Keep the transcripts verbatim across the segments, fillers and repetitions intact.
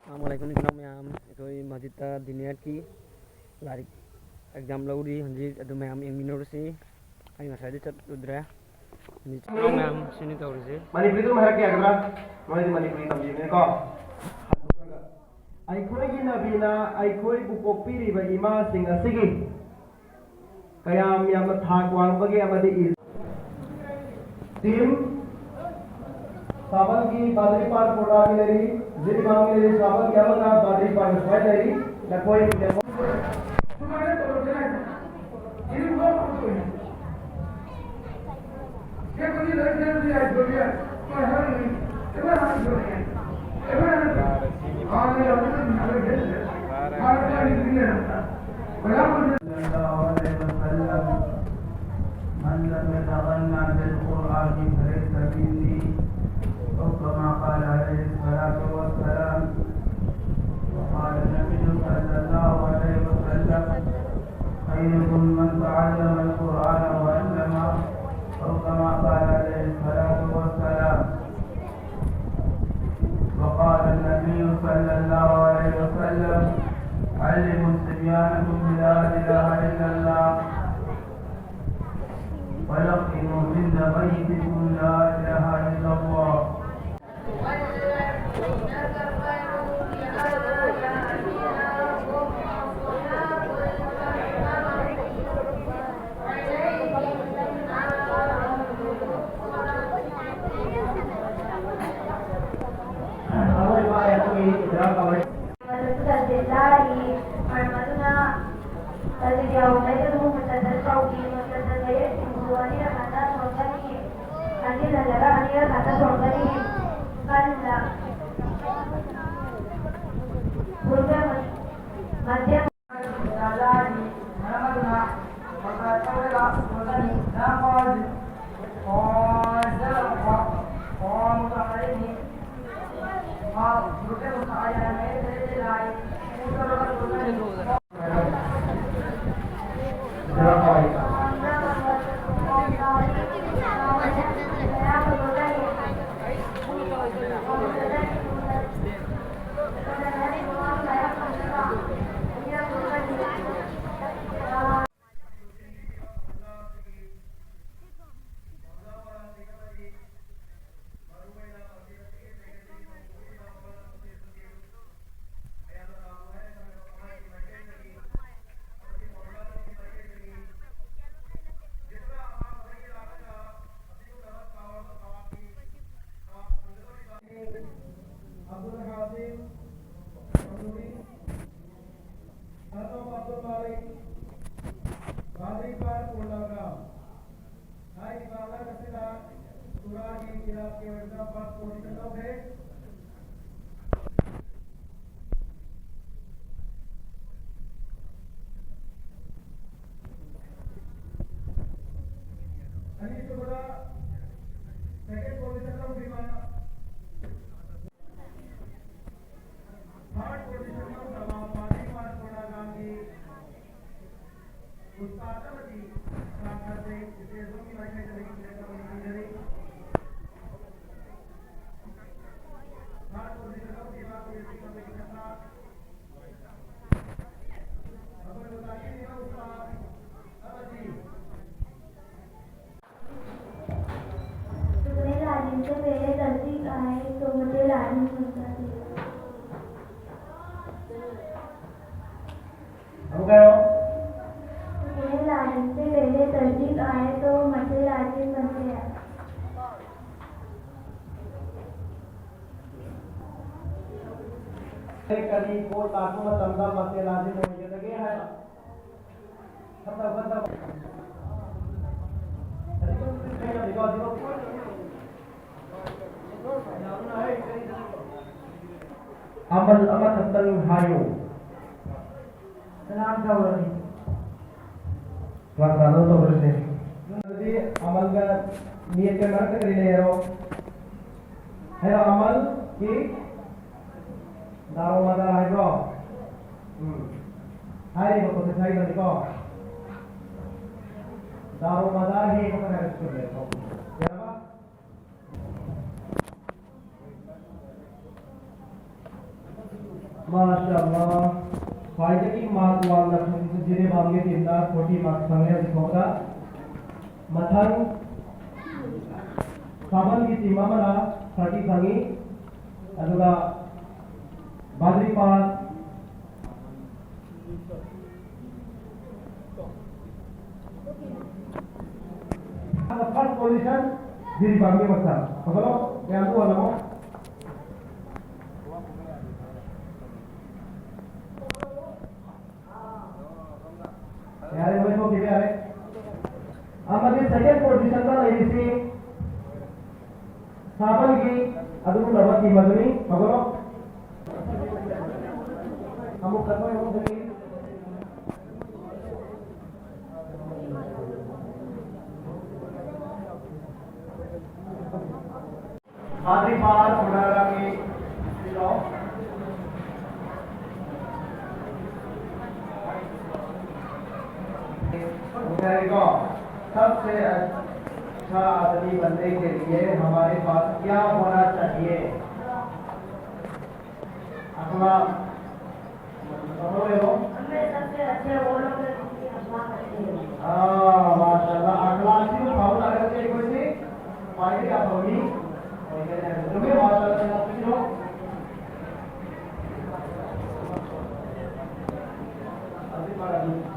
ꯑꯁꯂꯥꯃꯨ ꯑꯂꯥꯏꯀꯨꯝ, ꯏꯆꯤꯟ ꯏꯅꯥꯎ ꯃꯌꯥꯝ꯫ ꯑꯩꯈꯣꯏ ꯃꯁꯖꯤꯠꯇ ꯗꯤꯅꯤꯌꯥꯠꯀꯤ ꯂꯥꯏꯔꯤꯛ ꯑꯦꯛꯖꯥꯝ ꯂꯧꯔꯤ ꯍꯧꯖꯤꯛ, ꯑꯗꯨ ꯃꯌꯥꯝ ꯌꯦꯡꯃꯤꯟꯅꯔꯨꯁꯤ꯫ ꯑꯩ ꯉꯁꯥꯏꯗꯤ ꯆꯠꯂꯨꯗ꯭ꯔꯦ꯫ ꯍꯧꯖꯤꯛ ꯏꯆꯤꯟ ꯏꯅꯥꯎ ꯃꯌꯥꯝ ꯁꯤꯅꯤ ꯇꯧꯔꯤꯁꯦ꯫ ꯃꯅꯤꯄꯨꯔꯤꯗ ꯑꯗꯨꯝ ꯍꯥꯏꯔꯛꯀꯦ ꯌꯥꯒꯗ꯭ꯔꯥ? ꯅꯣꯏꯗꯤ ꯃꯅꯤꯄꯨꯔꯤ ꯇꯝꯕꯤꯕꯅꯤꯅꯀꯣ꯫ ꯑꯩꯈꯣꯏꯒꯤ ꯅꯕꯤꯅ ꯑꯩꯈꯣꯏꯕꯨ ꯄꯣꯛꯄꯤꯔꯤꯕ ꯏꯃꯥꯁꯤꯡ ꯑꯁꯤꯒꯤ ꯀꯌꯥꯝ ꯌꯥꯝꯅ ꯊꯥꯛ ꯋꯥꯡꯕꯒꯦ ꯑꯃꯗꯤ ꯏ-, ꯇꯤꯝ ꯁꯥꯕꯜꯒꯤ ꯕꯥꯗ꯭ꯔꯤ ꯄꯥꯔ ꯄ꯭ꯔꯣꯗꯥꯒꯤ ꯂꯩꯔꯤ, ꯖꯤꯔꯤꯕꯥꯝꯒꯤ ꯂꯩꯔꯤ, ꯁꯥꯕꯜꯒꯤ ꯑꯃꯒ ꯕꯥꯗ꯭ꯔꯤ ꯄꯥꯔ ꯁꯨꯃꯥꯏꯅ ꯂꯩꯔꯤ꯫ ꯅꯈꯣꯏ ꯁꯨꯃꯥꯏꯅ ꯇꯧꯔꯁꯦ ꯍꯥꯏꯁꯦ꯫ ꯏꯔꯨ ꯂꯣꯏ ꯐꯨꯠꯇꯣꯛꯑꯦ꯫ ꯁꯦ ꯀꯨꯂꯤ ꯂꯣꯏ ꯁꯦꯝꯕ ꯌꯥꯏ, ꯖꯣꯕꯤ ꯌꯥꯏ꯫ ꯍꯣꯏ, ꯍꯣꯏ, ꯍꯣꯏ꯫ ꯑꯩꯈꯣꯏ ꯍꯥꯟꯅ ꯖꯣꯕꯤ ꯌꯥꯏ꯫ ꯑꯩꯈꯣꯏ ꯍꯥꯟꯅ ꯖꯣꯕꯤ ꯌꯥꯏ꯫ ꯍꯥꯟꯅ ꯌꯥꯎꯕꯗ ꯑꯗꯨꯝ ꯍꯥꯏꯔꯒꯦ꯫ ꯍꯥꯟꯅ ꯌꯥꯎꯕꯗ ꯑꯗꯨꯝ ꯌꯥꯏ꯫ صلى الله عليه وسلم، من لم يتغنى بالقرآن فليس مني، أو كما قال عليه الصلاة والسلام. وقال النبي صلى الله عليه وسلم: خيركم من تعلم القرآن وعلمه، أو كما قال عليه الصلاة والسلام. وقال النبي صلى الله عليه وسلم: علموا صبيانكم لا إله إلا الله، ولقنوا عند ميتكم لا إله إلا الله. ꯃꯗꯨꯗ ꯖꯤꯜꯂꯥꯒꯤ ꯃꯔꯝ ꯑꯗꯨꯅ ꯇꯖꯤꯛ ꯌꯥꯎꯕ ꯃꯌꯦꯛ ꯑꯗꯨꯕꯨ ꯃꯨꯁꯇꯗꯔ ꯀꯧꯏ꯫ ꯃꯨꯁꯇꯗꯔ ꯃꯌꯦꯛꯁꯤꯡꯕꯨ ꯑꯅꯤꯔꯛ ꯈꯛꯇ ꯁꯣꯟꯒꯅꯤ꯫ ꯍꯟꯖꯤꯟ ꯍꯜꯂꯒ ꯑꯅꯤꯔꯛ ꯈꯛꯇ ꯁꯣꯟꯒꯅꯤ꯫ ꯀꯟꯅ ꯄꯨꯟꯅ ꯃꯇꯦꯡ First position ꯂꯧꯈ꯭ꯔꯦ꯫ ꯑꯅꯤꯁꯨꯕꯗ second position ꯂꯧꯈꯤꯕ, third position ꯂꯧꯈ꯭ꯔꯕ ꯄꯥꯔꯇꯤ ꯃꯥꯔꯁ ꯀꯣꯂꯥꯒꯥꯝꯒꯤ ꯎꯁꯇꯥꯗ ꯑꯃꯗꯤ ꯁꯥꯇ꯭ꯔꯁꯤꯡ ꯁ꯭ꯇꯦꯖ ꯑꯃꯒꯤ ꯃꯥꯏꯀꯩꯗ ꯂꯦꯡꯕꯤꯔꯛꯅꯕ ꯅꯤꯡꯁꯤꯡꯖꯔꯤ꯫ Third position ꯂꯧꯈꯤꯕ ꯀ꯭ꯔꯤꯁꯇꯤ ꯀꯃꯤꯇꯤ ꯁꯥꯇ꯭ꯔ ꯑꯩꯈꯣꯏꯕꯨ ꯇꯥꯛꯄꯤꯔꯤꯕ ꯎꯁꯇꯥꯗ ꯑꯃꯗꯤ अपने लालिम से पहले नजदीक आए तो मुझे लालिम बनता थे। अब कहो। अपने लालिम से पहले नजदीक आए तो मुझे लालिम बनते हैं। ꯀꯔꯤ ꯄꯣꯠ ꯂꯥꯛꯄ ꯃꯇꯝꯗ ꯃꯊꯦꯜ ꯂꯥꯖꯤꯟ ꯑꯣꯏꯒꯗꯒꯦ ꯍꯥꯏꯕ꯫ ꯈꯟꯊꯧ, ꯈꯟꯊꯧ꯫ ꯑꯃꯜ ꯑꯃꯈꯛꯇꯪ ꯍꯥꯏꯌꯨ꯫ ꯀꯅꯥꯝ ꯇꯧꯔꯅꯤ꯫ ꯀ꯭ꯂꯥꯁ ꯇꯧꯗ꯭ꯔꯁꯦ꯫ ꯑꯗꯨꯗꯤ ꯑꯃꯜꯒ ꯅꯤꯌꯠꯀ ꯃꯔꯛꯇ ꯀꯔꯤ ꯂꯩ ꯍꯥꯏꯔꯣ? ꯍꯥꯏꯔꯣ, ꯑꯃꯜ ꯀꯤ ꯗꯥꯔꯣꯃꯗꯥꯔ ꯍꯥꯏꯕ꯭ꯔꯣ? ꯎꯝ꯫ ꯍꯥꯏꯔꯤꯕ ꯄꯣꯠꯇꯣ ꯍꯥꯏꯒꯗꯕꯅꯤꯀꯣ꯫ ꯗꯥꯔꯣꯃꯗꯥꯔ ꯍꯦ ꯈꯛꯇ ꯍꯥꯏꯔꯁꯨ ꯆꯨꯝꯃꯦꯕꯀꯣ꯫ ꯌꯥꯔꯕ? ꯃꯥꯁꯥ ꯑꯜꯂꯥ꯫ ꯈ꯭ꯋꯥꯏꯗꯒꯤ ꯃꯥꯔꯛ ꯋꯥꯡꯅ ꯐꯪꯕ ꯖꯤꯔꯤꯕꯥꯝꯒꯤ ꯇꯤꯝꯅ ꯐꯣꯔꯇꯤ ꯃꯥꯔꯛ ꯐꯪꯉꯦ ꯍꯧꯖꯤꯛ ꯐꯥꯎꯕꯗ꯫ ꯃꯊꯪ ꯁꯥꯕꯜꯒꯤ ꯇꯤꯝ ꯑꯃꯅ ꯊꯥꯔꯇꯤ ꯐꯪꯉꯤ꯫ ꯑꯗꯨꯒ ꯕꯥꯗ꯭ꯔꯤꯄꯥꯟ First position, ꯖꯤꯔꯤꯕꯥꯝꯒꯤ ꯃꯆꯥ꯫ ꯍꯧꯒꯠꯂꯣ, ꯃꯌꯥꯝꯁꯨ ꯍꯣꯠꯅꯔꯣ꯫ ꯌꯥꯔꯦ, ꯃꯣꯏ ꯊꯣꯛꯈꯤꯕ ꯌꯥꯔꯦ꯫ ꯑꯃꯗꯤ second position ꯗ ꯂꯩꯔꯤꯁꯤ ꯁꯥꯕꯜ ꯑꯗꯨꯒꯨꯝꯂꯕ team ꯑꯗꯨꯅꯤ꯫ ꯍꯧꯒꯠꯂꯣ꯫ ꯑꯃꯨꯛ ꯆꯠꯊꯣꯛ ꯑꯃꯨꯛ ꯆꯠꯈꯤ꯫ padri Pal Furara ki सबसे अच्छा आदमी बनने के लिए हमारे पास क्या होना चाहिए? अखलाक। समझ रहे हो? हम में सबसे अच्छे वो लोग हैं जिनकी अखलाक अच्छी है। हाँ, माशाल्लाह। अखलाक भी बहुत अलग से कोई नहीं। पार्टी का फौजी। तुम्हें माशाल्लाह से आप पूछ लो। अभी पढ़ा नहीं।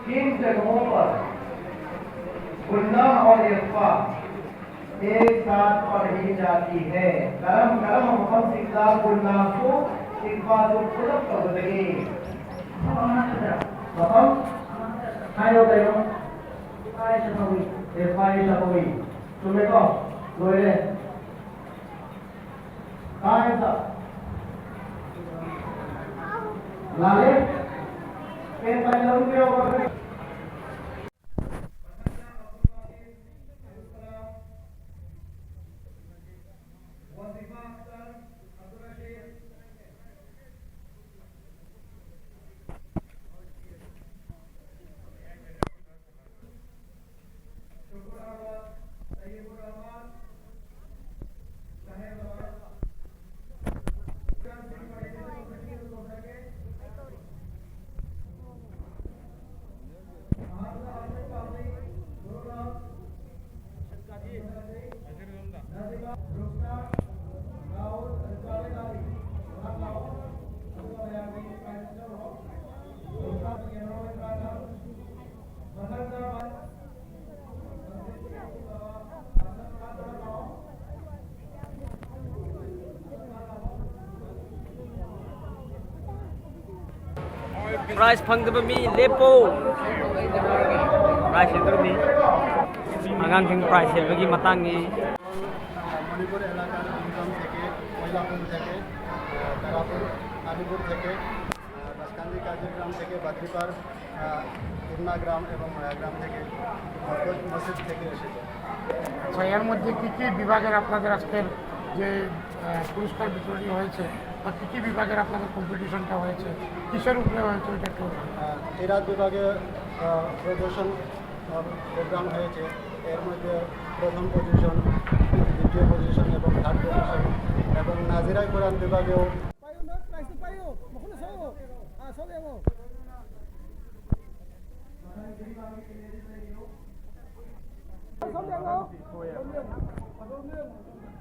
किन जगहों पर गुन्ना और इख्फा एक साथ पढ़ी जाती है? ꯀꯔꯝ ꯀꯔꯝꯕ ꯃꯐꯝꯁꯤꯡꯗ ꯒꯨꯟꯅꯥꯁꯨ ꯏꯈꯐꯥꯁꯨ ꯄꯨꯂꯞ ꯇꯧꯒꯗꯒꯦ? ꯃꯐꯝ ꯍꯥꯏꯔꯣ ꯀꯩꯅꯣ? ꯏꯈꯐꯥ ꯁꯐꯋꯤ꯫ ꯆꯨꯝꯃꯦꯀꯣ? ꯂꯣꯏꯔꯦ꯫ ꯀꯥꯏꯗ? ꯂꯥꯜꯂꯦ꯫ ꯄꯦꯟ ꯐꯥꯏꯜ ꯂꯧꯔꯨꯕ ꯌꯥꯎꯕ꯭ꯔꯥ? Prize ꯐꯪꯗꯕ ꯃꯤ ꯂꯦꯞꯄꯣ꯫ Prize ꯍꯦꯟꯗꯧꯔꯤ꯫ ꯑꯉꯥꯡꯁꯤꯡ prize ꯍꯦꯟꯕꯒꯤ ꯃꯇꯥꯡꯅꯤ꯫ মণিপুৰ এলেকাৰ ইংজাম থেকে, মইলাপুৰ থেকে, আহ, তাৰাপুৰ, আলিপুৰ থেকে, আহ, বাসকান্দি কাজিৰগ্ৰাম থেকে, বাদ্ৰিপাৰ, আহ, কিন্না গ্ৰাম এবং মায়া গ্ৰাম থেকে, মছজিদ, মছজিদ থেকে এসেছে। আচ্ছা, এর মধ্যে কি কি বিভাগের আপনাদের আজকের যে, আহ, পুরস্কার বিতরণী হয়েছে বা কি কি বিভাগের আপনাদের কম্পিটিশনটা হয়েছে, কিসের উপরে হয়েছে ওইটা একটু? আহ, এরা বিভাগে, আহ, প্রদর্শন, আহ, প্রোগ্রাম হয়েছে। এর মধ্যে প্রথম পজিশন, দ্বিতীয় পজিশন এবং থার্ড পজিশন এবং নাজিরাই কোরআন বিভাগেও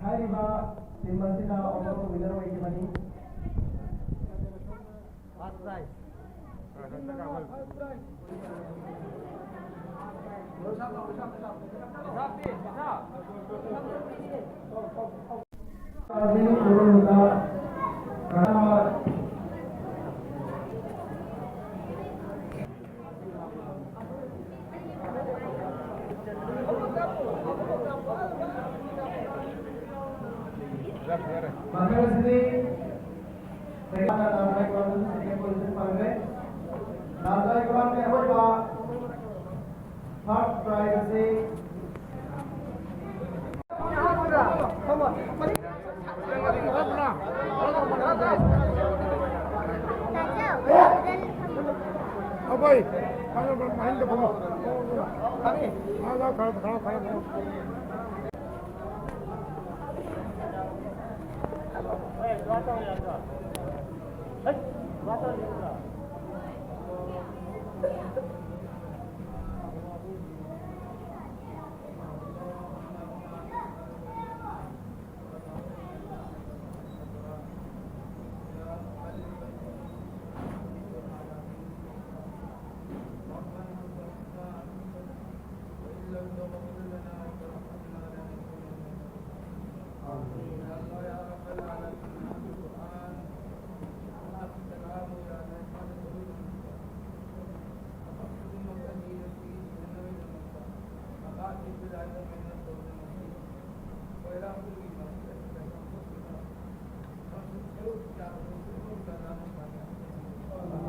ꯍꯥꯏꯔꯤꯕ ꯇꯤꯝ ꯑꯁꯤꯅ ꯑꯣꯚꯔ ꯋꯤꯅꯔ ꯑꯣꯏꯈꯤꯕꯅꯤ꯫ ꯃꯊꯪ ꯑꯁꯤꯗꯤ ꯁꯦꯀꯦꯟ ꯄꯣꯖꯤꯁꯟ ꯐꯪꯈ꯭ꯔꯦ꯫ ꯂꯥꯟꯖꯥꯏ ꯀꯨꯔꯥꯟꯒꯤ ꯑꯔꯣꯏꯕ ꯊꯥꯔꯠ ꯄ꯭ꯔꯥꯏꯖ ꯑꯁꯤ ꯑꯩꯈꯣꯏ ꯃꯅꯤꯡꯗ ꯐꯝꯃꯣ꯫ ꯂꯥꯛꯑꯣ, ꯂꯥꯛꯑꯣ, ꯈꯔ, ꯈꯔ, ꯈꯔ, ꯈꯔ꯫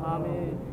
آمين.